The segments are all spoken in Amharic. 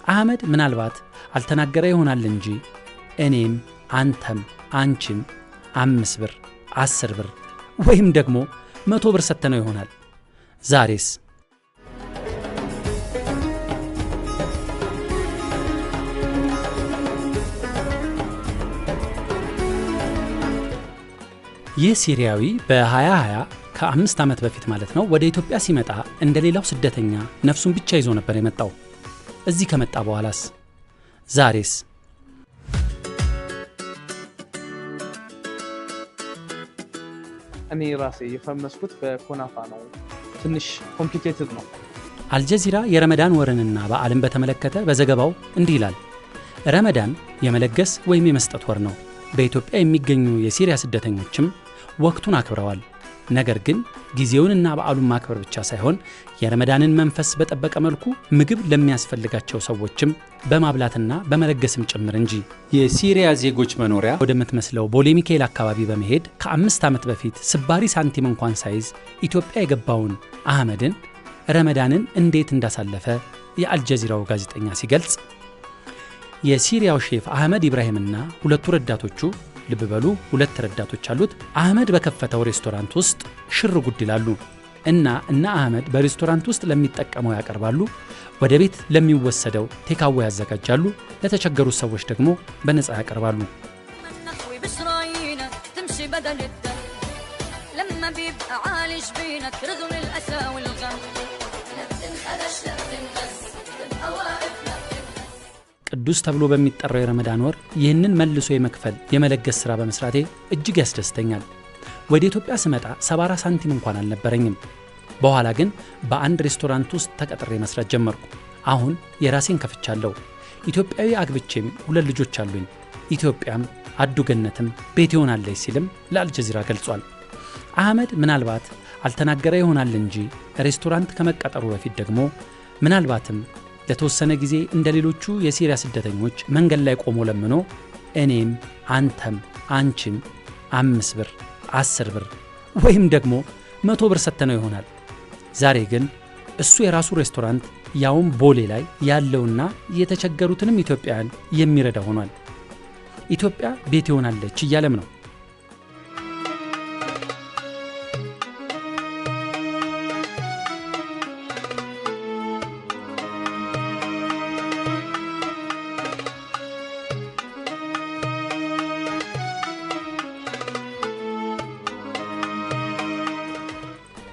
አህመድ ምናልባት አልተናገረ ይሆናል እንጂ እኔም አንተም አንቺም 5 ብር፣ 10 ብር ወይም ደግሞ 100 ብር ሰጥተነው ይሆናል። ዛሬስ? ይህ ሲሪያዊ በ2020፣ ከ5 ዓመት በፊት ማለት ነው፣ ወደ ኢትዮጵያ ሲመጣ እንደ ሌላው ስደተኛ ነፍሱን ብቻ ይዞ ነበር የመጣው። እዚህ ከመጣ በኋላስ? ዛሬስ? እኔ ራሴ የፈመስኩት በኩናፋ ነው። ትንሽ complicated ነው። አልጀዚራ የረመዳን ወርንና በዓልን በተመለከተ በዘገባው እንዲህ ይላል። ረመዳን የመለገስ ወይም የመስጠት ወር ነው። በኢትዮጵያ የሚገኙ የሲሪያ ስደተኞችም ወቅቱን አክብረዋል። ነገር ግን ጊዜውንና በዓሉን ማክበር ብቻ ሳይሆን የረመዳንን መንፈስ በጠበቀ መልኩ ምግብ ለሚያስፈልጋቸው ሰዎችም በማብላትና በመለገስም ጭምር እንጂ። የሲሪያ ዜጎች መኖሪያ ወደምትመስለው ቦሌ ሚካኤል አካባቢ በመሄድ ከ5 ዓመት በፊት ስባሪ ሳንቲም እንኳን ሳይዝ ኢትዮጵያ የገባውን አህመድን ረመዳንን እንዴት እንዳሳለፈ የአልጀዚራው ጋዜጠኛ ሲገልጽ፣ የሲሪያው ሼፍ አህመድ ኢብራሂምና ሁለቱ ረዳቶቹ፣ ልብ በሉ፣ ሁለት ረዳቶች አሉት፣ አህመድ በከፈተው ሬስቶራንት ውስጥ ሽር ጉድ ይላሉ እና እነ አህመድ በሬስቶራንት ውስጥ ለሚጠቀመው ያቀርባሉ፣ ወደ ቤት ለሚወሰደው takeaway ያዘጋጃሉ፣ ለተቸገሩት ሰዎች ደግሞ በነፃ ያቀርባሉ። النخوة بشرايينك تمشي بدل الدم لما بيبقى عالي جبينك رغم الأسى والغم لا بتنخدش لا بتنغز تبقى واقف لا. ቅዱስ ተብሎ በሚጠራው የረመዳን ወር ይህንን መልሶ የመክፈል፣ የመለገስ ሥራ በመስራቴ እጅግ ያስደስተኛል። ወደ ኢትዮጵያ ስመጣ ሰባራ ሳንቲም እንኳን አልነበረኝም። በኋላ ግን በአንድ ሬስቶራንት ውስጥ ተቀጥሬ መስራት ጀመርኩ። አሁን የራሴን ከፍቻለሁ። ኢትዮጵያዊ አግብቼም ሁለት ልጆች አሉኝ። ኢትዮጵያም አዱገነትም ቤት ይሆናለች ሲልም ለአልጀዚራ ገልጿል። አህመድ ምናልባት አልተናገረ ይሆናል እንጂ ሬስቶራንት ከመቀጠሩ በፊት ደግሞ ምናልባትም ለተወሰነ ጊዜ እንደ ሌሎቹ የሲሪያ ስደተኞች መንገድ ላይ ቆሞ ለምኖ እኔም አንተም አንቺም 5 ብር፣ 10 ብር ወይም ደግሞ 100 ብር ሰጥተነው ይሆናል። ዛሬ ግን እሱ የራሱ ሬስቶራንት ያውም ቦሌ ላይ ያለውና የተቸገሩትንም ኢትዮጵያውያን የሚረዳ ሆኗል። ኢትዮጵያ ቤት ይሆናለች እያለም ነው።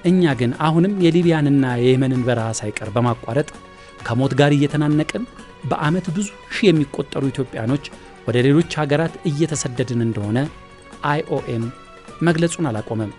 እኛ ግን አሁንም የሊቢያንና የየመንን በረሃ ሳይቀር በማቋረጥ ከሞት ጋር እየተናነቅን በዓመት ብዙ ሺህ የሚቆጠሩ ኢትዮጵያኖች ወደ ሌሎች ሀገራት እየተሰደድን እንደሆነ አይኦኤም መግለጹን አላቆመም።